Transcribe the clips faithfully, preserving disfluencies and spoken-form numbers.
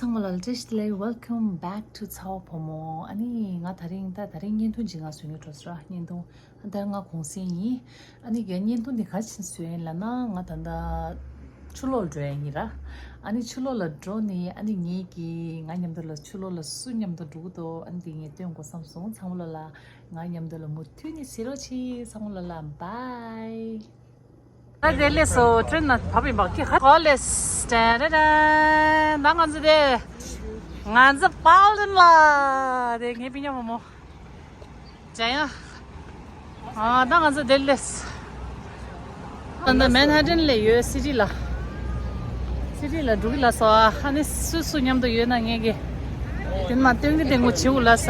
ཚང་མ་ལ་བཀྲ་ཤིས་བདེ་ལེགས། Welcome back to ཚ་བོ་བུ་མོ། ཨ་ནི་ང་དེ་རིང་ད་དེ་རིང་བརྙན་ཐུང་ཅིག་ང་བཟོས་ནས་འགྲོ་ཟེར་བ། བརྙན་ཐུང་ད་ང་གུང་སེང་ཡིན། ཨ་ནི་རྒན་བརྙན་ཐུང་འདི་ག་རེ་བཟོས་ཡིན་ལབ་ན། ང་ད་ལྟ་ཆུ་ལོག་འགྲོ་ཡ་ཡིན་ར། ཨ་ནི་ཆུ་ལོག་ལ་འགྲོ་ནས། ཨ་ནི་ངེད་ཀྱིས་ང་མཉམ་དུ་ལ་ཆུ་ལོག་ལ་སུ་མཉམ་དུ་འགྲོ་གི་འདུག་ཨ་ནི་འདི་ངས་སྟོན་དགོས་བསམ་སོང་། ཚང་མ་ལ་ལ་ང་མཉམ་དུ་ལ་མུ་མཐུད་ནས་གཟིགས་རོགས་གྱིས། ཚང་མ་ལ་ལ་བྷའི། ད་དེ་ལས་སོ་ཀྲེན་ན་བབས་ཡིན་པ་ཀི་ཧ་གོ་ལེས། ཏན་ཏན་ཏན། ད་ང་ཚོ་དེ་ང་ཚོ་པཱལ་ཏན་ལ་དེ་ངའི་སྤུན་ཉག་བུ་མོ་ཇ་ཡང་། ཨ་ད་ང་ཚོ་དེ་ལས་ད་ད་མན་ཧ་ཏན་ལ་ཡོད། སི་ཊི་ལ། སི་ཊི་ལ་འགྲོ་གི་ལ་སོ། ཨ་ནི་སུ་སུ་མཉམ་དུ་ཡོད་ན་ངེད་ཀྱི་དེ་མ་སྟོན་གི་དེ་ངོ་བྱེད་དགོས་ལ་ས།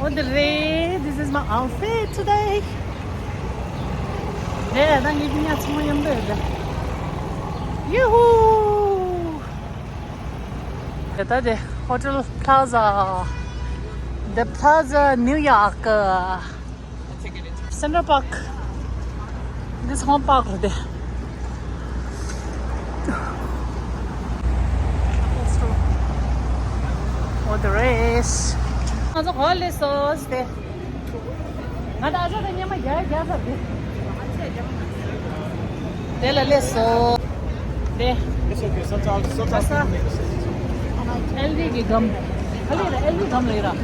འོ་དེ་རེད། This is my outfit today. དེ་ད་ངེད་ཀྱི་ཉག་ཆུང་མ་མཉམ་དུ་ཡོད་དེ། ཡུ་ཧུ། དེ་ད་དེ་Hotel Plaza, the Plaza New York, Central Park. འདི་ཚང་མ་པཱརཀ་རེད་དེ། འོ་དེ་རེད། ང་ཚོ་ག་པར་སླེབས་སོང་ཟེར། ང་དང་ཨ་ཅག་དང་མཉམ་མ་རྒྱག་རྒྱག་ཚར་དེ། དེ་ལ་སླེབས་སོང་། དེ། ཨེལ་ཝི་གི་སྒམ། ཨེལ་ཝི་གི་སྒམ་ལ་ཡིན་ར།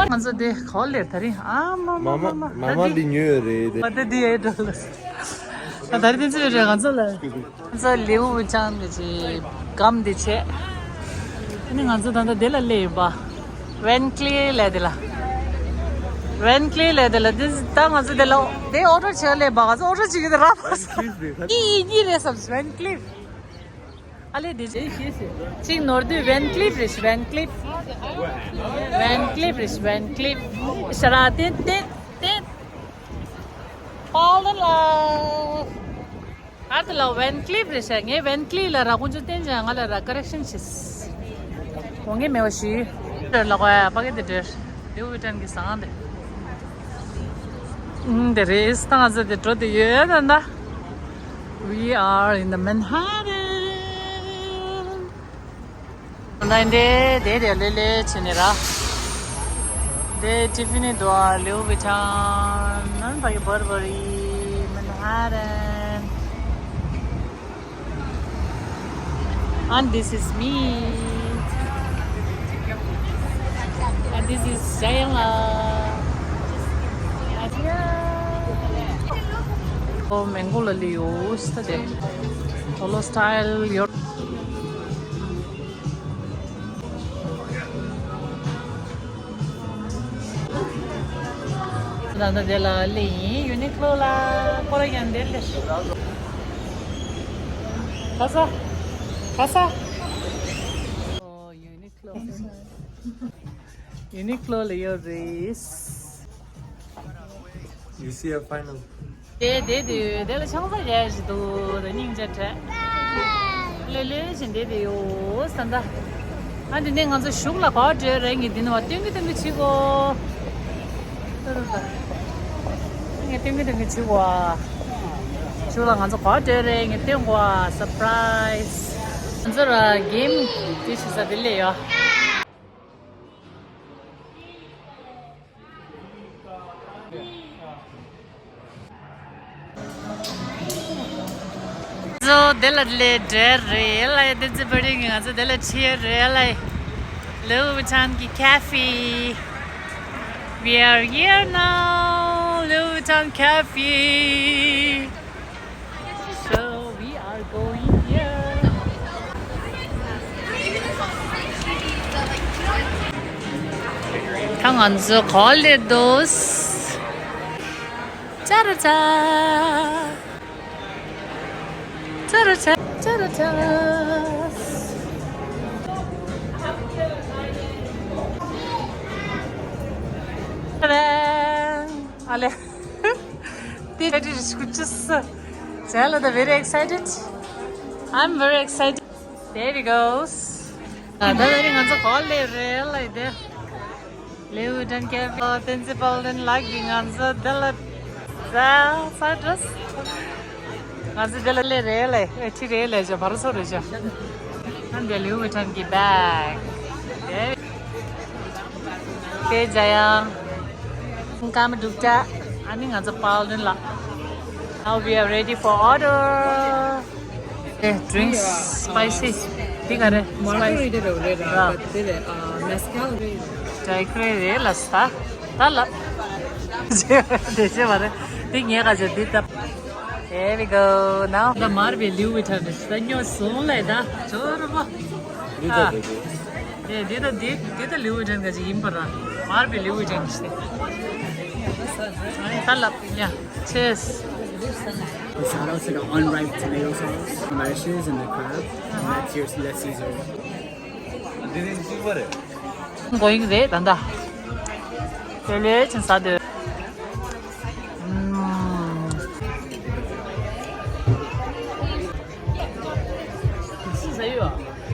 ང་ཚོ་དེ་ག་པར་སླེབས། ད་རིང་ཨ་མ་མ་མ་མ། མ་མ་འདི་ཉོས་ཡོད་རེད་དེ། མ་དེ་འདི་ཨེ་འགྲོ་ལ། ད་རིང་དེ་ཚོ་རེད། ང་ཚོ་ལ། ང་ཚོ་ལེའུ་ཝི་ཊོན་གྱི་སྒམ་འདི་བྱས། ཨ་ནི་ང་ཚོ་ད་ལྟ་དེ་ལ་སླེབས་ཡིན་པ། ཝན་ཀླིབ་ལབ་དེ་ལ། ཝན་ཀླིབ་ལབ་དེ་ལ། དེ་ད་ང་ཚོ་དེ་ལ་དེ་ཨོ་ཊོ་བྱས་སླེབས་པ། ང་ཚོ་ཨོ་ཊོ་བྱེད་ཀྱི་དེ་རག་མ་སོང་། གཉིས་གཉིས་རེད་བསམ། ཝན་ཀླིབ། ཨ་ལེ་དེ་གཅིག་ནོར་དུས་ཝན་ཀླིབ་རེད། ཝན་ཀླིབ། ཝན་ཀླིབ་རེད། ཝན་ཀླིབ། ཤ་ར་ཏན་ཏན་ཏན། པཱལ་ཏན་ལ། ཨ་དེ་ལ་ཝན་ཀླིབ་རེད་ཤག་ངས་ཝན་ཀླིབ་ལ་ར་ཀུན་སྤྱོད་བསྟན་ཅིང་ང་ལ་ར་ཀ་རེག་ཤན་བྱེད། འོང་གི་མེད་པ་ཞུས། ལ་གོ་ཡ་པ་གི་དེ་འདྲ། ལེའུ་ཝི་ཊོན་གྱི་ཟངས་དེ། ཨུམ། དེ་རེད། ད་ང་ཚོ་དེ་འགྲོ་དེ་ཡོད་ད་ད། We are in the Manhattan. ད་འདི་དེ་དེ་ལེ་ལེ་བྱས་ནས་ར། དེ་ཊི་ཕ་ནི་འདུག་ལེའུ་ཝི་ཊོན། ཨན་པ་གི་བར་བར་རི། Manhattan. And this is me. And this is Jayala. Oh, mango lolly, oh, study. Polo style, your. ད་ལྟ་དེ་ལ་སླེབས་ཡིན། ཡུ་ནི་ཀློ་ལ། ཁོ་རང་ཡང་འདིར་སླེབས། ག་ས། ག་ས། ཨོ། ཡུ་ནི་ཀློ། ཡུ་ནི་ཀློ་ལ་ཡོད་རེད། You see a final. དེ་དེ་དེ་དེ་ལ་ཆང་ས་རྒྱག་བཞིན་འདུག་ད་སྙིང་རྗེ་དྲན། ལེ་ལེ་བཞིན་དེ་དེ་ཡོད་ས་འདྲ། ཨ་འདི་ནས་ང་ཚོ་གཞུག་ལ་ག་པར་འགྲོ་རེད། ངས་འདི་ནས་བ་སྟོན་གི་སྟོན་གི་བྱེད་གོ། ངས་སྟོན་གི་སྟོན་གི་བྱེད་གོ། གཞུག་ལ་ང་ཚོ་ག་པར་འགྲོ་རེད། ངས་སྟོན་གོ། སར་པ་རའི་ཛི། ང་ཚོ་ར་གེམ་དེ་བྱེད་ས་དེ་ལས་ཡོད། ང་ཚོ་དེ་ལ་སླེབས་འགྲོ་རེད་ལ། དེ་ཚེ་བ་རིང་ང་ཚོ་དེ་ལ་ཁྲིད་རེད་ལ། ལེའུ་ཝི་ཊོན་གྱི་ཁེ་ཧྥེ། We are here now, Louis Vuitton Cafe. So we are going here. ད་ང་ཚོ་ག་པར་སླེབས་འདུག་ཅ་ར་ཅ། ཅ་ར་ཅ། ཅ་ར་ཅ། ཨ་ལེ། དེ་ཨེ་ཌི་ཤུ་ཅི་སི། ཇ་ལ་ད་very excited. I'm very excited. There he goes. ད་ད་རེས་ང་ཚོ་ག་པར་སླེབས་རེད་ལ་དེ། ལེའུ་ཝི་ཊོན་ཁེ་ཧྥེ། བསྟན་འཛིན་དཔལ་ལྡན་ལགས་ཀྱིས་ང་ཚོ་འདི་ལ་ཟ་ས་འགྲོ། ང་ཚོ་འདི་ལ་སླེབས་རེད་ལ། ཨེ་ཁྲིད་རེད་ལ། ཇ་བར་སོ་རེད་ཇ། And the Louis Vuitton གི bag. དེ་ཇ་ཡང་ཀམ་འགྲུབ་ཅག་ཨ་ནི་ང་ཚོ་པའོ་ལུན་ལ། Now we are ready for order. ཨེ། Drinks spicy. འདི་ག་རེ། Spicy. Margarita རེད་ར། ར། But དེ་རེད། ཨ། Mezcal རེད། Daiquiri རེད་ལ་ས། ད་ལ། དེ་བྱས་པ་རེད། འདི་ངས་ག་ཚོད་འདི་ད། Here we go now. ད་མར་པའི་Louis Vuitton རེད། ད་ཉོ་སོང་ལས་ད། ཇོ་རུ་པོ། འདི་ད་ཨ། འདི་གི། དེ་འདི་ད་འདི་འདི་ད་Louis Vuitton ག་ཅིག་ཡིན་པ་ར། མར་པའི་Louis Vuitton ཞིག་སྟེ། ཨ་ནི་ད་ལབ་ཡ། Cheers. Shout out to the unripe tomato sauce, the radishes, and the crab. And that's your, that's Caesar. འདི་ནི་གཅིག་པ་རེད། མགོ་ཡིན་རེད་ད་ལྟ། དེ་ལས་ཅིག་ཟ་འདོད།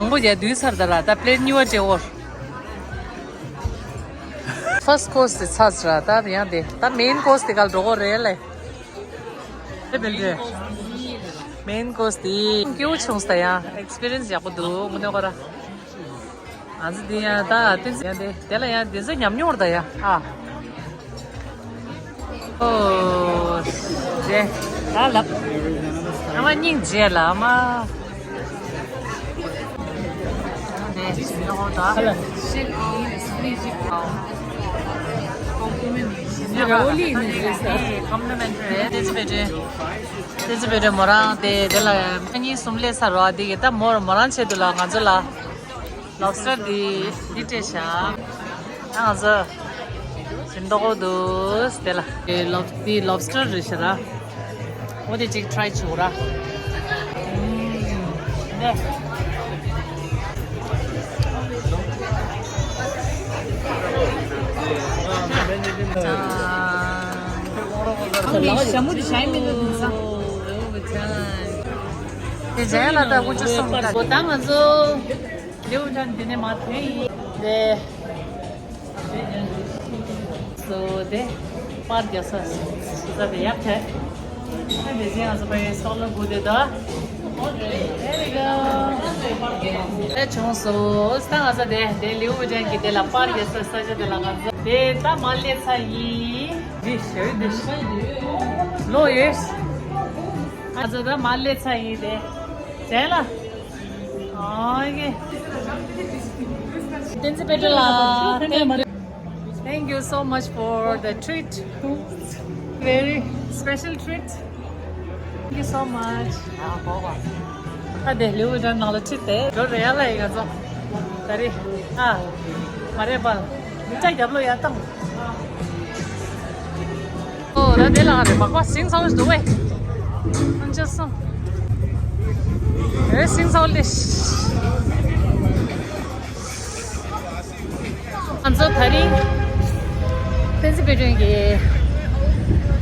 ཨུམ། མང་པོ་ཡ་བསྡུས་ཚར་ད་ར། ད་plate གཉིས་པ་སྤྲད་འོར། First course དེ་ཚར་ར། ད་ཡང་དེ་ད་main course དེ་ག་ལ་འགྲོ་གོ་རེད་ལེ། དེ་དེ་འདྲ། Main course དེ་སྐྱིད་པོ་བྱུང་ས། ཡང་experience ཡག་པོ་འདུག་དངོས་གནས་ཁོ་ར། ང་ཚོ་འདི་ཡང་ད་བསྟན་འཛིན་ཡང་དེ་དེ་ལ་ཡང་དེ་ཚོ་ཉམས་མྱོང་ར་ད་ཡ་ཨ། ཨོ། རྗེ། ད་ལབ། ཨ་མ་སྙིང་རྗེ་ལ་ཨ་མ། དེ་ནོ་ད། Compliment. Complimentary. དེ་ཚོ་བེད་སྤྱོད། དེ་ཚོ་བེད་སྤྱོད་མོ་རང་དེ་དེ་ལ་ཁ་ཉིན་གསུམ་སླེབས་ཚར་བ་དེ་གི་ད་མོ་མོ་རང་ཆེད་དུ་ལ་ང་ཚོ་ལ། Lobster འདི་འདི་སྤྲད་བཞག་ང་ཚོ་ཞིམ་མདོག་པོ་འདུག་དེ་ལ། དེ་ལོབ་འདི་lobster རེད་ཤག་ར། འོ་དེ་གཅིག་try བྱེད་དགོས་ར། ཨུམ། ནས། ཨ། ཨ་ནི་ཞྭ་མོ་དེ་ཞྭ་ཡི་མིན་འདུག་ས། དེ་ཇ་ཡ་ལ་ད་དགུ་བཅུ་གསུམ་ད། འོ་ད་ང་ཚོ། ལེའུ་ཅན་འདི་ནས་མ་ཐོན་ཡིན། དེ། སོ་དེ། པར་རྒྱག་ས། ས་དེ་ཡག་ཐལ། ཨ་དེ་བཞིན་ང་ཚོ་པའི་སོག་ལོ་དགུ་དེ་དོ། There we go. དེ་བྱུང་སོ། ད་ང་ཚོ་དེ་དེ་ལེའུ་ཅན་གྱི་དེ་ལ་པར་རྒྱག་ས་ས་ཆ་དེ་ལ་ང་ཚོ་དེ་ད་མ་སླེབས་ཚར་ཡིན། འདི་ཞོལ་འདི་ལོ་ཡོད། ང་ཚོ་ད་མ་སླེབས་ཚར་ཡིན་དེ། ཇན་ལ། Okay. བསྟན་འཛིན་པེ་ཏྲ་ལགས། Thank you. Thank you so much for the treat. Very special treat. Thank you so much. ཨ་དེ་ལེའུ་ཅན་ནང་ལ་ཁྲིད་དེ་འགྲོ་རེད་ཡ་ལ་ཡིན་ང་ཚོ། ད་རེད། ཨ། མ་རེད་པ། ཅ་རྒྱབ་ལོ་ཡ་བཏང་། ཨོ་ད་དེ་ལ་རེད་མག་པ་སིང་སོང་འདུག་བས། ཨང་ཅི་སོང་། ཨེ་སིང་སོང་ལེ། ང་ཚོ་ད་རིང་བསྟན་འཛིན་པེ་ཏྲ་གི་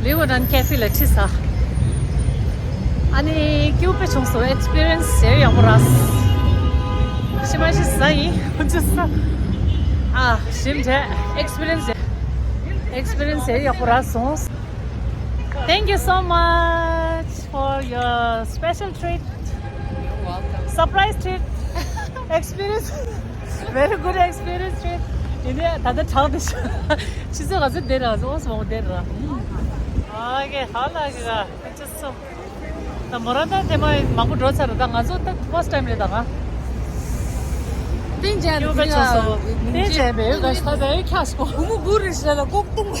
ལེའུ་ཅན་ཁེ་ཧྥེ་ལ་ཁྲིད་ས། ཨ་ནི་སྐྱིད་པོ་བྱུང་སོང་། Experience ཞེ་ཡག་པོ་རག་ཤི་མ་ཤི་ཟ་ཡིན། ཁོ་ཚོ་ཟ། ཨ་ཞིམ་བྱས། Experience ཞེ། Experience ཞེ་ཡག་པོ་རག་སོང་། Thank you so much for your special treat. You're welcome. Surprise treat. Experience. Very good experience treat. ཡིན་ནའི་ད་ལྟ་དྲག་འདུག་ཤག་ཕྱི་ཚེས་ག་ཚོད་བསྡད་ར། ཨོ་སི་མང་པོ་བསྡད་ར། ཨ་ཀེ་ཧ་ལ་ཀེ་ག་ཅི་སོ། ད་མོ་རང་ད་ཐེངས་མ་མང་པོ་འགྲོ་ཚར་ར། ད་ང་ཚོ་ད་first time རེད་ད་ང་། ཏིང་ཅན་ཡོད་པ་ཆོག་སོ། ཏིང་ཅན་བེའུ་ག་ཤ་བེའུ་ཁྱག་སོ། བུ་མོ་དགུ་རེ་ཤ་ལ་ལྐོག་གཏོང་བ།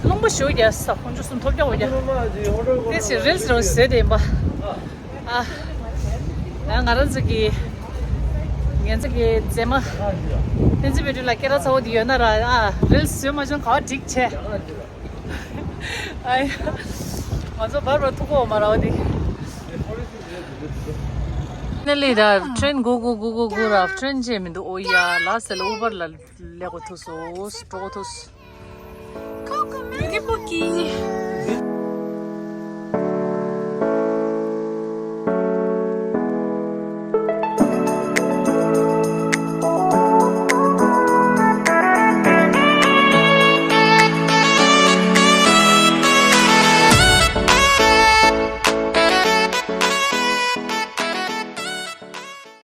རླུང་པ་ཞོ་རྒྱག་ས་ཁོང་ཚོ་སུམ་ཐོབ་རྒྱག་པ་རྒྱག་དེ་ཞིག་རིལ་སི་རང་བཟོས་དེ་ཡིན་པ། ཨ། ང་ང་རང་ཚོ་གི་ངེད་ཚོ་གི་མཛེས་མ། བསྟན་འཛིན་པེ་ཏྲ་ལ་སྐེ་རགས་ཚ་བོ་དེ་ཡོད་ན་ར། ཨ་རིལ་སི་བཟོས་མ་བྱུང་ག་བ་འགྲིག་བྱས། ཨ་ཡ། ང་ཚོ་བར་བར་ཐུག་གོ་མ་ར་བ་དེ། ནེ་ལི་ད་ཊྲེན་སྒུག་སྒུག་སྒུག་སྒུག་སྒུག་ར། ཊྲེན་ཅིག་མི་འདུག་ཨོ་ཡ་ལ་སེ་ལ་ཨུ་བར་ལ་སླེབས་གོ་ཐུག་སོ། འགྲོ་གོ་ཐུག་སོ། ཀི་པོ་ཀི།